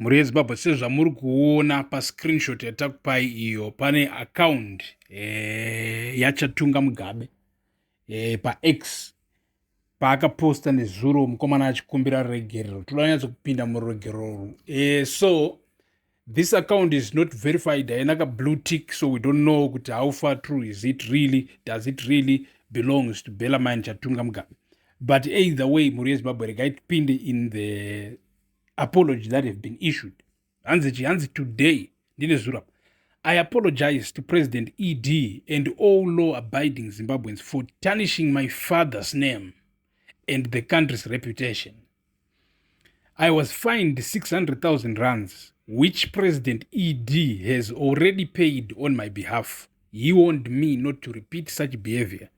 Mhuri yeZimbabwe, sezvamuri kuona pascreenshot yatakupai iyo, pane account yaChatunga Mugabe paX paakaposta nezuro, mukomana achikumbira ruregerero. Toda kunyatsokupinda mururegerero urwu. So this account is not verified, haina kablue tick, so we don't know kuti how far true is it really, does it really belongs to Bellarmine Chatunga Mugabe. But either way, mhuri yeZimbabwe, regai tipinde in the apology that have been issued. Hanzi chi? Hanzi, "Today," ndine zuro, "I apologize to President ED and all law abiding Zimbabweans for tarnishing my father's name and the country's reputation. I was fined 600,000 rands, which President ED has already paid on my behalf. He warned me not to repeat such behavior.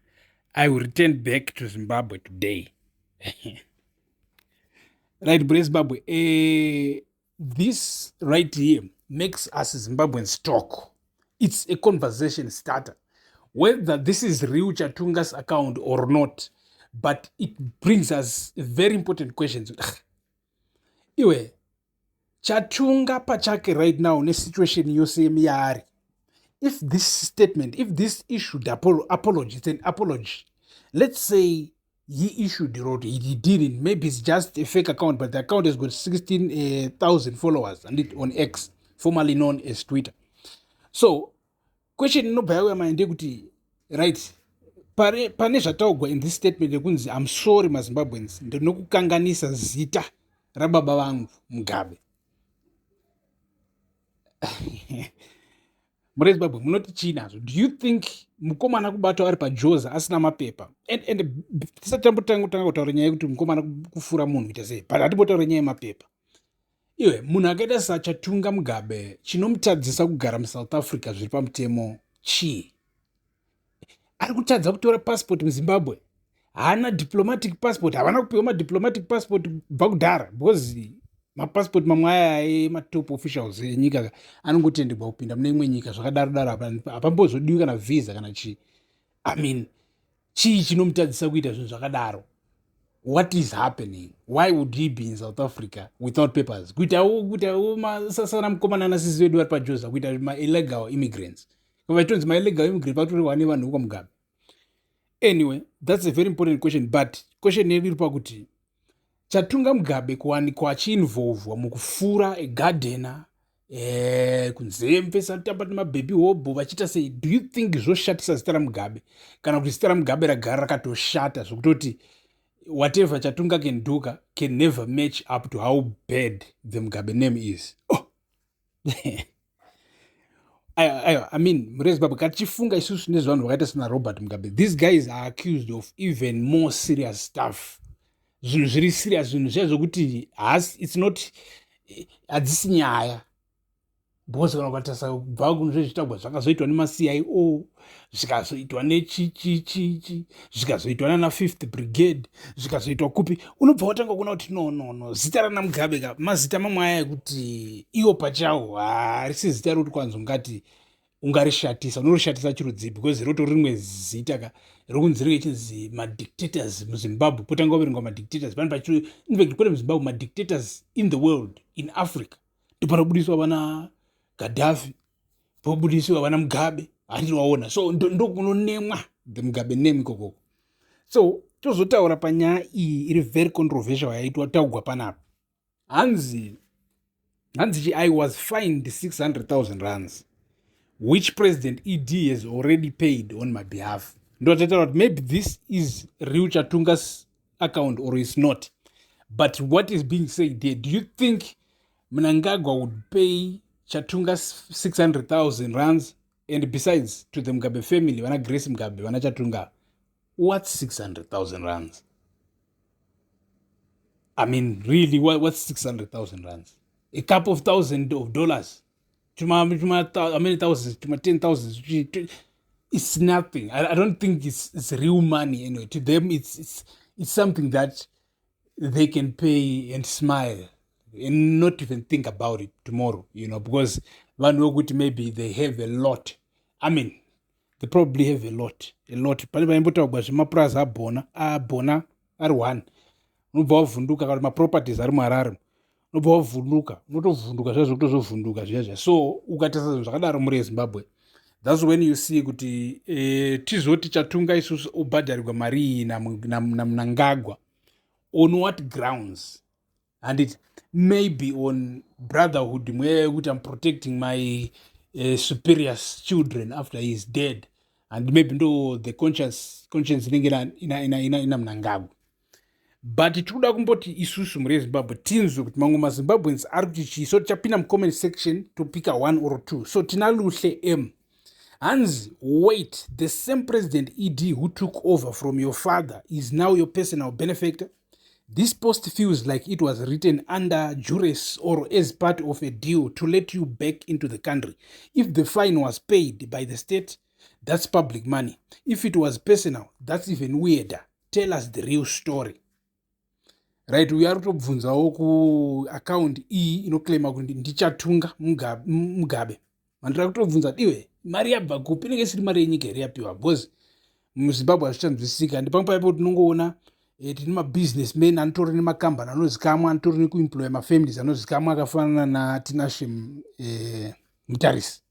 I will return back to Zimbabwe today." Right, Zimbabwe, this right here makes us Zimbabweans talk. It's a conversation starter, whether this is real Chatunga's account or not, but it brings us very important questions. Iwe, Chatunga pachake right now, nesituation yose yaari, if this statement, if this issued apology, it's an apology, let's say he issued, wrote, he didn't, maybe it's just a fake account, but the account has got 16,000 followers and it on X, formerly known as Twitter. So question inobva yauya mai ndeyekuti, right, pane zvataugwa in this statement yekunzi, "I'm sorry, maZimbabweans, ndinokukanganisa zita rababa vangu Mugabe." Mure Zimbabwe, munoti chii nazvo? Do you think mukomana kubatwa ari pajoza asina mapepa, and tisati tambotanga kutaura nyaya yekuti mukomana kufura munhu ita sei, but hatimbotaura nyaya yemapepa. Iwe, munhu akaita saChatunga Mugabe, chinomutadzisa kugara muSouth Africa zviri pamutemo chii? Ari kutadza kutora passport muZimbabwe? Haana diplomatic passport? Havana kupiwa madiplomatic passport kubva kudhara? Because mapassport mamwe aya ematop officials enyika anongotendegwa kupinda mune imwe nyika zvakadaro daro, hapambozodiwi kana visa kana chii. I mean, chii chinomutadzisa kuita zvinhu zvakadaro? What is happening? Why would he be in South Africa without papers? Kuitawo kuitawo masasana mukomana nasisi vedu vari pajoza, kuita maillegal immigrants, vachitonzi maillegal immigrant, vatorerwa nevanhu vekwaMugabe. Anyway, that's a very important question, but question yedu iri pakuti Chatunga Mugabe kuwanikwa achiinvolvwa mukufura egardener, kunzembe satamba nemabhebhi hobho vachiita sei, do you think zvoshatisa zita raMugabe, kana kuti zita raMugabe ragara rakatoshata zvekutoti whatever Chatunga can do can never match up to how bad the Mugabe name is? Oh. I mean, mure Zimbabwe, katichifunga isusu nezvanhu vakaita sena Robert Mugabe, these guys are accused of even more serious stuff, zvinhu zviri serious, zvinhu zviya zvokuti it's not, hadzisi nyaya, because kana ukatarisa kubva kunozvezvitagwa zvakazoitwa nemaCIO, zvikazoitwa nechichichichi, zvikazoitwa nana Fifth Brigade, zvikazoitwa kupi, unobva watanga kuona kuti no, no, no, zita rana Mugabe ka, mazita mamwe aya ekuti iwo pachawo harisi zita rekuti kwanzi ungati ungarishatisa, unorishatisa chirudzii, because rotori rimwe zita ka rokunzi ringe chinzi madictators muZimbabwe, potanga kuverengwa madictators pane pachi. Infact, kwete muZimbabwe, madictators in the world, in Africa, ndopanobudiswa vana Gadhafi, pobudisiwa vana Mugabe, handiti waona? So ndokunonemwa the Mugabe name ikokoko. So tozotaura panyaya iyi iri very controversial yaitwa taugwa panapa. Hanzi chi, "I was fined 600,000 rands, which President ED has already paid on my behalf." Ndototaura kuti maybe this is real Chatunga's account or is not, but what is being said here, do you think Mnangagwa would pay Chatunga 600,000 rands? And besides, to the Mugabe family, vana Grace Mugabe, vana Chatunga, what's 600,000 rands? I mean, really, what's 600,000 rands? A couple of thousand of dollars, how many thousands, tuma 10,000. It's nothing. I don't think it's real money anyway. To them, it's something that they can pay and smile and not even think about it tomorrow, because vanhu vekuti maybe they have a lot. I mean, they probably have a lot, a lot. Pane vaimbotaurwa zvemapurazi abhona, abhona ari one, unobva wavhunduka, kana maproperties ari muHarare. Unobva wavhunduka, unotovhunduka zviya zvekutozovhunduka zviya zviya. So ukatarisa zvinhu zvakadaro muri yeZimbabwe, that's when you see kuti tizoti Chatunga isusu ubhadharirwa mari iyi naMnangagwa on what grounds? Handiti maybe on brotherhood, mweya yekuti I'm protecting my superiors children after he is dead, and maybe ndo the conscience inenge ina Mnangagwa. But tikuda kumboti isusu muri yeZimbabwe tinzwe kuti mamwe maZimbabweans ari kuti chii. So tichapinda mucomment section, topika one or two. So tina Luhle M, hanzi, "Wait, the same President ED who took over from your father is now your personal benefactor? This post feels like it was written under duress or as part of a deal to let you back into the country. If the fine was paid by the state, that's public money. If it was personal, that's even weirder. Tell us the real story." Right, uyo ari kutobvunzawo kuaccount iyi inoclaima kuti ndiChatunga Mugabe. Mandira kutobvunza, iwe, mari yabva kupi? Inenge isiri mari yenyika here yapiwa? Because muZimbabwe hazvichanzwisisika. Ndipamwe paipo tinongoona tine mabusinessmen anotori nemakambani anozikamwa, anotori nekuemploya mafamilies anozikamwa, akafanana naTinashe Mutarisi,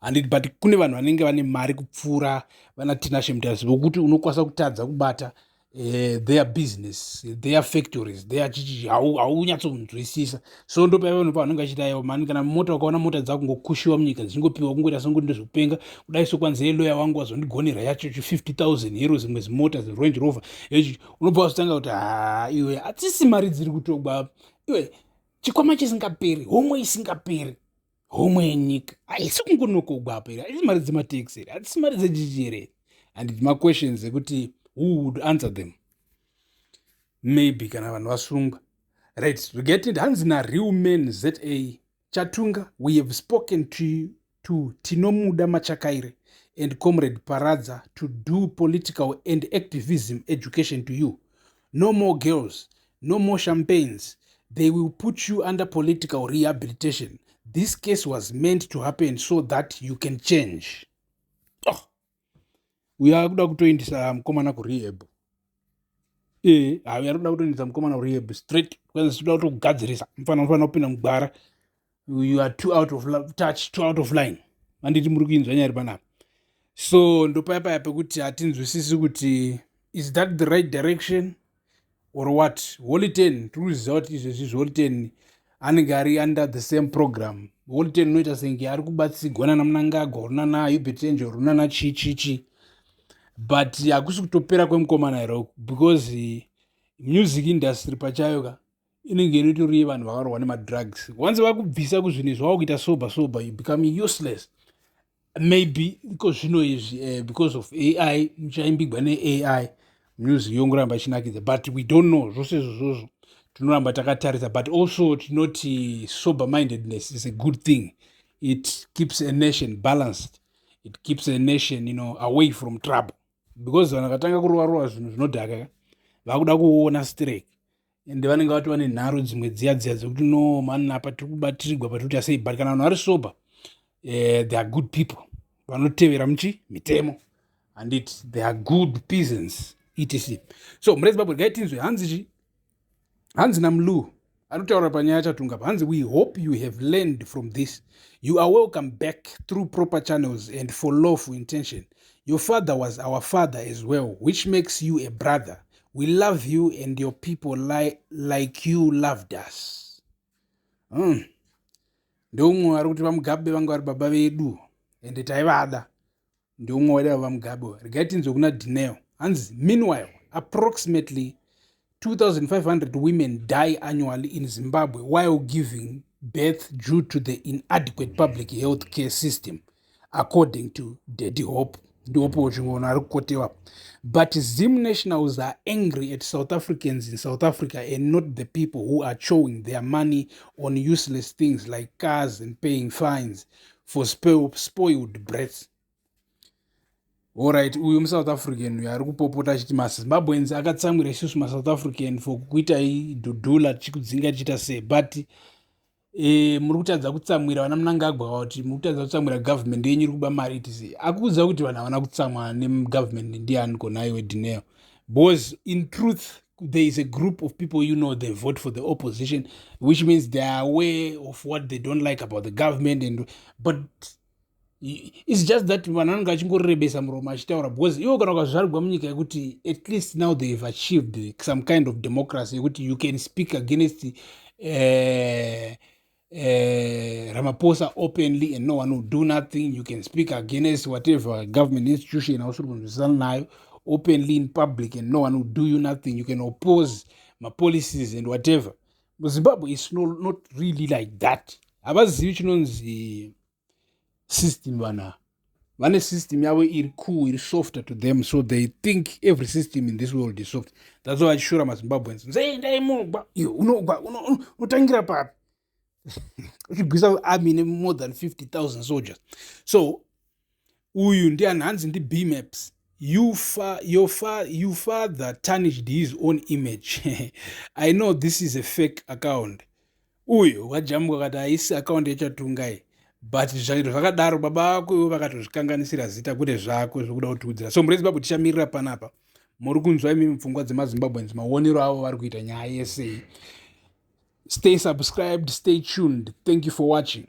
handiti? But kune vanhu vanenge vane mari kupfuura vana Tinashe Mutarisi, vokuti unokwanisa kutadza kubata their business, their factories, their chichi, haunyatsonzwisisa. So ndopaiva vanhu pavanenge vachiti, aiwa mani, kana mota, ukaona mota dzakungokushiwa munyika, dzichingopiwa kungoita sengoti ndezvekupenga kudai. So kwanzi yeloya wangu wazondigonera yacho €50,000, zimwe zimota zeRange Rover, unobva wazotanga kuti, ha, iwe, hatsisi mari dziri kutogwa iwe, chikwama chisingaperi, homwe isingaperi, homwe yenyika haisi kungonokogwa apa here? Haisi mari dzematax here? Hatisi mari dzechichi here? And maquestions ekuti who would answer them? Maybe kana vanhu vasungwa. Right, regetting, hanzi naReal Man Za, "Chatunga, we have spoken to Tinomuda Machakaire and Comrade Paradza to do political and activism education to you. No more girls, no more champagnes. They will put you under political rehabilitation. This case was meant to happen so that you can change." Oh. Uyo akuda kutoendesa mukomana kurehab. E, hayi, ari kuda kutoendesa mukomana kurehab straight. Kwanzi toda kutogadzirisa mufana, unofanira kupinda mugwara. You are too out of touch, too out of line. Manditi muri kuinzwa nyaya iri panapa. So ndopaya paya pekuti hatinzwisisi kuti is that the right direction or what? Holy Ten, tiri kuziva kuti izvezvi Holy Ten anenge ari under the same program. Holy Ten unoita senge ari kubatsigwa nana Mnangagwa, runana Hubert Angel, runana chi chi chi, but hakusi kutopera kwemukomana here, because music industry pachayo ka inenge inotori vanhu vakarwa nemadrugs. Once vakubvisa kuzvinhu izvi, wakuita sober sober, you become useless. Maybe iko zvino izvi, because of AI, muchaimbigwa neAI, music yongoramba ichinakidza, but we don't know. Zvose izvozvozvo tinoramba takatarisa, but also tinoti sober mindedness is a good thing. It keeps a nation balanced, it keeps a nation away from trouble, because vanhu vakatanga kurova rova zvinhu zvinodhaka, vakuda kuona strike, ende vanenge vatova nenharo dzimwe dziya dziya dzekuti, no mani, apa tiri kubatirigwa patiri sei. But kana vanhu vari sober, they are good people, vanotevera muchi mitemo, handiti? They are good peasants, etc. So mure Zimbabwe, regai tinzwe hanzi chi, hanzi naMlu anotaura panyaya yaChatunga. Hanzi, "We hope you have learned from this. You are welcome back through proper channels and for lawful intention. Your father was our father as well, which makes you a brother. We love you and your people like you loved us." Ndeumwe ari kuti vaMugabe vanga vari baba vedu ende taivada. Ndeumwe waida vaMugabe. Regai tinzwe kuna Dineo. Hanzi, "Meanwhile, approximately 2500 women die annually in Zimbabwe while giving birth due to the inadequate public health care system, according to Daddy Hope." NdiHope Chin'ono ari kukotewa. "But Zim nationals are angry at South Africans in South Africa and not the people who are showing their money on useless things like cars and paying fines for spoiled breaths." Alright, uyu muSouth African uyu ari kupopota achiti maZimbabweans akatsamwira isusu maSouth African for kukuitai dhudhula, tichikudzinga, tichiita sei, but muri kutadza kutsamwira vana Mnangagwa, kuti muri kutadza kutsamwira government yenyu iri kuba mari etc. Akuudza kuti vanhu havana kutsamwa negovernment ndiani konaiwe Dineo? Because in truth, There is a group of people, they vote for the opposition, which means they are aware of what they don't like about the government, and but it's just that vanhu vanenge vachingorebesa muromo achitaura, because iwo kana ukazvarigwa munyika yekuti at least now they've achieved some kind of democracy, yekuti you can speak against Ramaphosa openly and no one will do nothing. You can speak against whatever government institution ausiri kunzwisisana nayo openly in public and no one will do you nothing. You can oppose mapolicies and whatever. Zimbabwe is not really like that. Havazivi chinonzi system. Vana vane system yavo iri cool, iri softer to them, so they think every system in this world is soft. That's why vachishora maZimbabweans, nzendai munogwa iyo unogwa unotangira papi uchigwisa army nemore than 50,000 soldiers? So uyu ndiani? Hanzi ndi Bmaps. You father tarnished his own image. I know this is a fake account. Uyu wajamuka kati haisi account yechatungai, but zvairo zvakadaro, baba vako ivo vakatozvikanganisira zita kwete zvako zvokuda kutiudzira. So mureZimbabwe, tichamirira panapa. Muri kunzwa imimi pfungwa dzemaZimbabweans, maonero avo vari kuita nyaya yesei. Stay subscribed, stay tuned. Thank you for watching.